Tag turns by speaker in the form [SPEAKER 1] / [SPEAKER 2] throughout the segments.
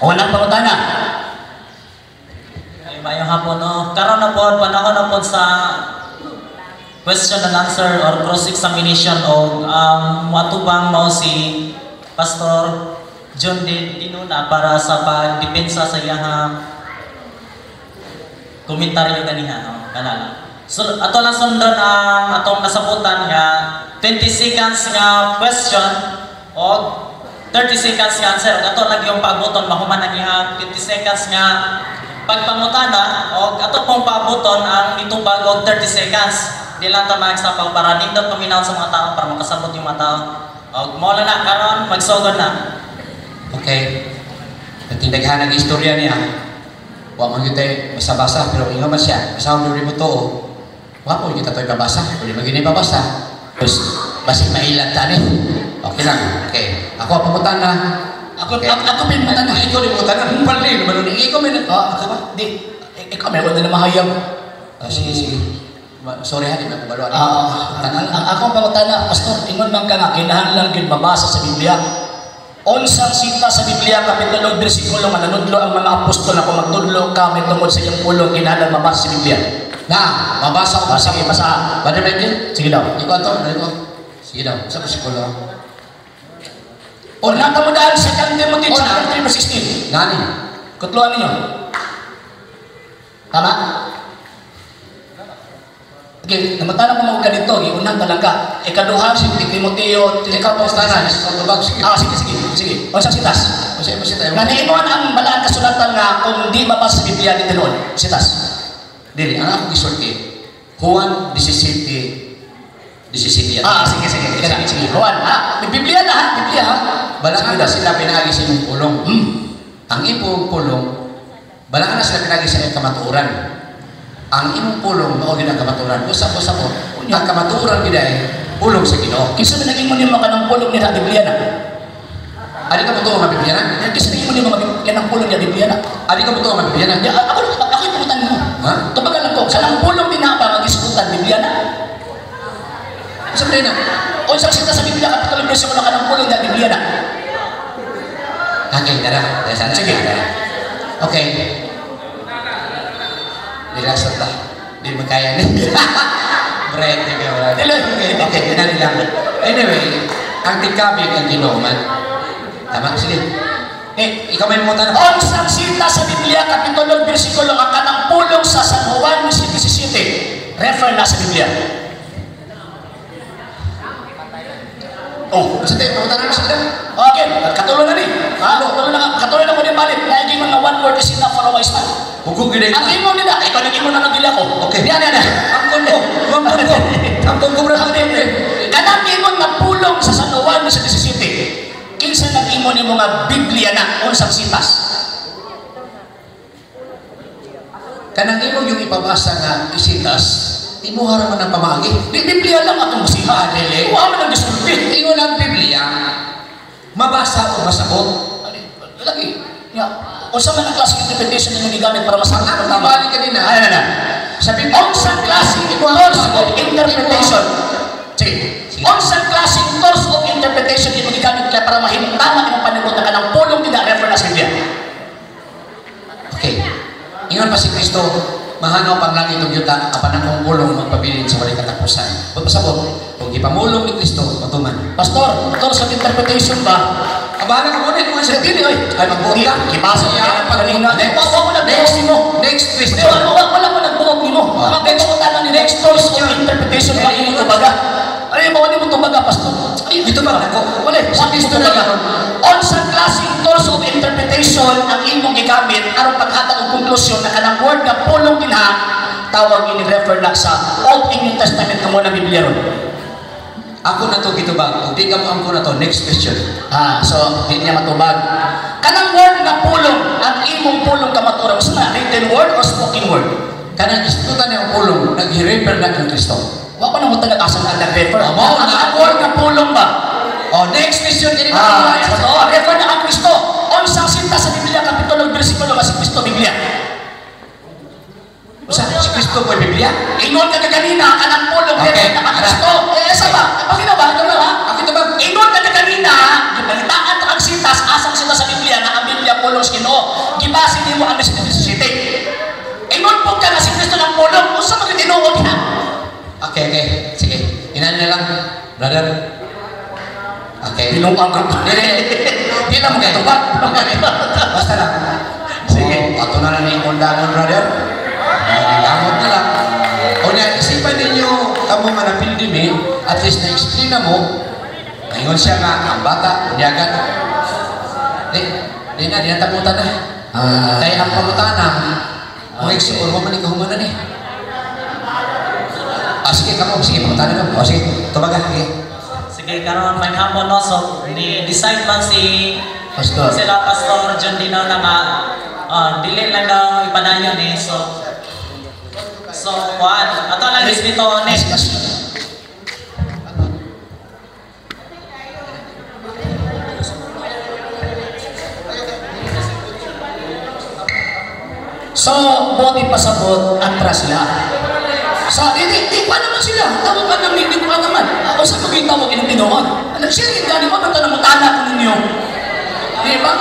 [SPEAKER 1] Unang pangutana.
[SPEAKER 2] Ay, maayong hapon, no. Karon na po, panahon na po sa question and answer or cross-examination o matubang mao si Pastor John Dinuna para sa pagdepensa sa iyang komentaryo ganiha, no? Kana lang. So, ato lang sundon ang atong nasabutan nga 20 seconds nga question o 30 seconds nga answer. Ug ato lang yung paabuton mahuman ang iyang 20 seconds nga pagpangutana og ato pong paabuton ang nitubag og 30 seconds. Di lang ta magsapaw para nindot paminaw sa mga tao para makasabot yung mga tao. Og mao lang na karon, magsugod na.
[SPEAKER 3] Okay. Natinaghan ang istorya niya. Wa man gyud tay basa-basa, pero ingon man siya, basahon mo to. Wa po kita to'y babasa. Pwede man gyud babasa. Tapos basig mailan ta ni. Okay lang. Okay. Ako ang pangutana.
[SPEAKER 1] Ako,
[SPEAKER 3] Okay.
[SPEAKER 1] ako pinutana.
[SPEAKER 3] Ikaw din pangutana. Pali naman ni ikaw may
[SPEAKER 1] Ah,
[SPEAKER 3] ako ba?
[SPEAKER 1] Di, ikaw meron na na mahayag.
[SPEAKER 3] Ah, sige, sige. Sorry ha, di ba kubalo.
[SPEAKER 1] Ah, ang akong pangutana, Pastor, ingon man ka nga kinahanglan gyud mabasa sa Biblia. Unsang sita sa Biblia, kapitulo, bersikulo nga nanudlo ang mga apostol na kung magtudlo ka may tungod sa iyang pulong kinahanglan mabasa sa Biblia?
[SPEAKER 3] Na, mabasa ko.
[SPEAKER 1] Ah, sige, basa.
[SPEAKER 3] Brother Michael?
[SPEAKER 1] Sige daw.
[SPEAKER 3] Ikaw to, ikaw. Sige daw, sa bersikulo.
[SPEAKER 1] Una ka mo dahil sa 2 Timothy
[SPEAKER 3] Una.
[SPEAKER 1] chapter 3 verse 16.
[SPEAKER 3] Nani?
[SPEAKER 1] Kutluan ninyo. Tama? Okay, namatalan ko mga ganito, giunang talaga. Ikaduha, si Timoteo,
[SPEAKER 3] Ikaw pangutana, ikaw tubag. Sige.
[SPEAKER 1] Ah, sige, sige, sige. Unsang sitas?
[SPEAKER 3] Kasi mo siya tayo.
[SPEAKER 1] Nga niingon ang balaan kasulatan nga kung di mabasa sa Biblia, di tinuod. Sitas.
[SPEAKER 3] Dili, ang akong gisulti. Juan 17 17 yan.
[SPEAKER 1] Ah, sige, sige, sige, sige. Juan, ah, may Biblia na ha, Biblia ha.
[SPEAKER 3] Balaan na sila pinaagi sa imong pulong. Ang imong pulong, balaan na sila pinaagi sa imong kamatuoran. Ang imong pulong mao gyud ang kamatuoran. Usa-usa po. Ang kamatuoran gyud ay pulong sa Ginoo.
[SPEAKER 1] Kinsa man naging mo nimo kanang pulong niya Biblia na?
[SPEAKER 3] Adi ka mo nga Biblia na?
[SPEAKER 1] Kinsa naging mo nimo kanang pulong niya Biblia na?
[SPEAKER 3] Adi ka mo nga Biblia na?
[SPEAKER 1] Ya, ako yung pumutan mo.
[SPEAKER 3] Ha?
[SPEAKER 1] Tubagan lang ko, kanang pulong din na ba mag-isgutan Biblia na?
[SPEAKER 3] Sa na?
[SPEAKER 1] O isang sita sa Biblia, kapitulo bersikulo kanang pulong niya Biblia na?
[SPEAKER 3] Okay, dara. Dara sana.
[SPEAKER 1] Sige.
[SPEAKER 3] Dara. Okay. Relax na ta. Di mo kaya ni. Brett, di ka wala.
[SPEAKER 1] Dili.
[SPEAKER 3] Okay, dinali lang. Anyway, ang tikabig ang Ginoo man. Tama, sige.
[SPEAKER 1] Eh,
[SPEAKER 3] Ikaw may mutan na.
[SPEAKER 1] unsang sita sa Biblia, kapitulo bersikulo ang kanang pulong sa San Juan 17:17, refer na sa Biblia. Oh,
[SPEAKER 3] Sa tayo, pangutan na sila.
[SPEAKER 1] Okay, katulo na ni. Ha? Katulo na ko din balik. Naiging mga one word is enough for a wise man.
[SPEAKER 3] Hugog yun.
[SPEAKER 1] Ang imo nila, ikaw nag imo na nagdila ko.
[SPEAKER 3] Okay.
[SPEAKER 1] Yan, yan, yan.
[SPEAKER 3] Angkon ko. Angkon ko. Angkon ko, bro.
[SPEAKER 1] Kanang ingon nga pulong sa San Juan 17:17, kinsa nag-ingon nimo nga Biblia na unsang sitas?
[SPEAKER 3] Kanang imong yung ipabasa nga isitas, imuha ra man ang pamaagi.
[SPEAKER 1] Di Biblia lang atong basihan.
[SPEAKER 3] Ah, dili.
[SPEAKER 1] Wa man ang gisulti.
[SPEAKER 3] Ingon ang Biblia, mabasa o masabot.
[SPEAKER 1] Lagi. Ya, unsa man ang klaseng interpretation nimo gigamit para masabot
[SPEAKER 3] Ang
[SPEAKER 1] ang tama?
[SPEAKER 3] gibalik kanina,
[SPEAKER 1] Ay, ay, ay.
[SPEAKER 3] Sa Biblia,
[SPEAKER 1] Unsang klaseng source of interpretation? Sige. Unsang klaseng source of interpretation imo gigamit kay para mahimong tama imong panigot na kanang pulong dida refer na sa Biblia?
[SPEAKER 3] Okay. Ingon pa si Kristo, mahanaw pang langit ug yuta apan akong pulong magpabilin sa walay katapusan. But pasabot, kung gipamulong ni Kristo, matuman.
[SPEAKER 1] Pastor, source of interpretation ba?
[SPEAKER 3] Abahala ka muna, kung
[SPEAKER 1] Sa dili oy.
[SPEAKER 3] Ay, magbuot ka.
[SPEAKER 1] Gibasa
[SPEAKER 3] Iya,
[SPEAKER 1] ka kanina.
[SPEAKER 3] Next.
[SPEAKER 1] Wa ko nagbuot nimo.
[SPEAKER 3] Next question.
[SPEAKER 1] Wala ko nagbuot nimo.
[SPEAKER 3] Ah.
[SPEAKER 1] Ang next ni next source of interpretation ba imo tubaga? Ay, mo ni mo tubaga, Pastor? Ay,
[SPEAKER 3] Ito ba ako?
[SPEAKER 1] Wala,
[SPEAKER 3] Sa
[SPEAKER 1] sa
[SPEAKER 3] Kristo
[SPEAKER 1] Kristo
[SPEAKER 3] na
[SPEAKER 1] na. Unsang klaseng source of interpretation ang imong gigamit aron paghatag og konklusyon na kanang word nga pulong dinha tawag ini refer na sa Old and New Testament kamo na Biblia ron?
[SPEAKER 3] Ako na to gitubag. Kung di ka mo angko na to, next question.
[SPEAKER 1] Ah, so di niya matubag. Kanang word nga pulong, ang imong pulong kamatuoran, unsa man, written word or spoken word?
[SPEAKER 3] Kanang isgutan ang pulong, nag-refer na kang Kristo.
[SPEAKER 1] Wa ko nang utang asa na nag-refer.
[SPEAKER 3] Amo,
[SPEAKER 1] Ang word nga pulong ba?
[SPEAKER 3] Oh, next question kini
[SPEAKER 1] Ah, yan to. Refer na kang Kristo. Unsang sinta sa Biblia kapitulo bersikulo nga si Kristo Biblia?
[SPEAKER 3] Usa si Kristo po Biblia?
[SPEAKER 1] Ingon ka kanina kanang pulong
[SPEAKER 3] Okay,
[SPEAKER 1] refer na kang
[SPEAKER 3] ara.
[SPEAKER 1] Kristo. Eh, sa ba? Pakita ba? Ito ba?
[SPEAKER 3] Ako tubag.
[SPEAKER 1] Ingon ka kanina, gibalitaan ta kang sita. Atras, asang sila sa Biblia na ang Biblia pulong sa Ginoo. Gibase nimo ang versikulo 17. Ingon po ka nga si Kristo ng pulong, unsa man gyud tinuod ha?
[SPEAKER 3] Okay. Sige. Inan na lang, brother. Okay.
[SPEAKER 1] Binuang ka.
[SPEAKER 3] Dili,
[SPEAKER 1] Di na mo katubag.
[SPEAKER 3] Basta lang.
[SPEAKER 1] Sige.
[SPEAKER 3] Oh, ato na lang ni undangon, brother. Lamot na lang. O na, isipan ninyo, kamo nga napildi mi, at least na-explain na mo, ngayon siya nga, ang bata, unyagan. Di, di na, di na taputan na.
[SPEAKER 1] Ah.
[SPEAKER 3] Kaya ang pangutana, mga igsuon mo man ikahumanan eh. Ah, sige, kamo, sige, pangutana na. O, sige, tumaga, sige.
[SPEAKER 2] Sige, karon may hapon, no. So ni decide man si
[SPEAKER 1] Pastor.
[SPEAKER 2] sila Pastor John Dino na nga dili lang daw ipadayon eh. So kuan, ato lang respeto ni.
[SPEAKER 1] So, buti pasabot, atras sila. So, di pa naman sila. Tawag ka naman, di pa naman. Ako sa pagkita mo, kinatinuod. Nag-share yung gani mo, ba't na mutana ko ninyo? Di ba?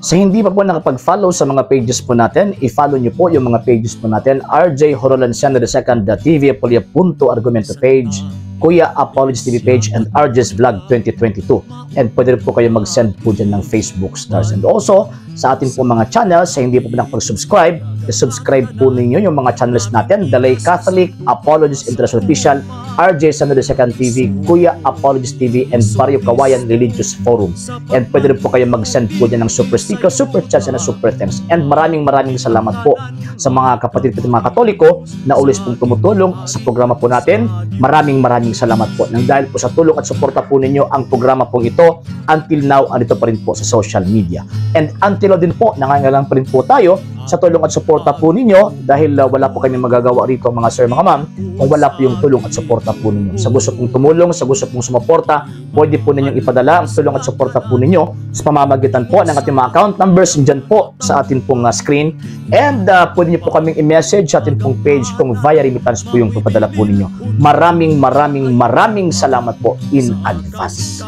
[SPEAKER 1] Sa hindi pa po nakapag-follow sa mga pages po natin, i-follow niyo po yung mga pages po natin. RJ Horolanciano II, TV Apolia Punto Argumento page, Kuya Apologies TV page, and RJ's Vlog 2022. And pwede rin po kayo mag-send po dyan ng Facebook stars. And also, sa atin po mga channels, sa hindi po nakapag-subscribe, i-subscribe po ninyo yung mga channels natin. Dalay Catholic, Apologies International Official, RJ Sano II TV, Kuya Apologies TV, and Barrio Kawayan Religious Forum. And pwede rin po kayo mag-send po dyan ng super sticker, super chats, and super thanks. And maraming maraming salamat po sa mga kapatid po mga Katoliko na always pong tumutulong sa programa po natin. Maraming maraming salamat po. Nang dahil po sa tulong at suporta po ninyo ang programa pong ito, until now, andito pa rin po sa social media. And until now din po, nangangailangan pa rin po tayo sa tulong at suporta po ninyo dahil wala po kami magagawa rito mga sir, mga ma'am, kung wala po yung tulong at suporta po ninyo. Sa gusto pong tumulong, sa gusto pong sumuporta, pwede po ninyong ipadala ang tulong at suporta po ninyo sa pamamagitan po ng ating mga account numbers dyan po sa atin pong screen. And pwede niyo po kaming i-message sa atin pong page kung via remittance po yung papadala po ninyo. Maraming maraming maraming salamat po in advance.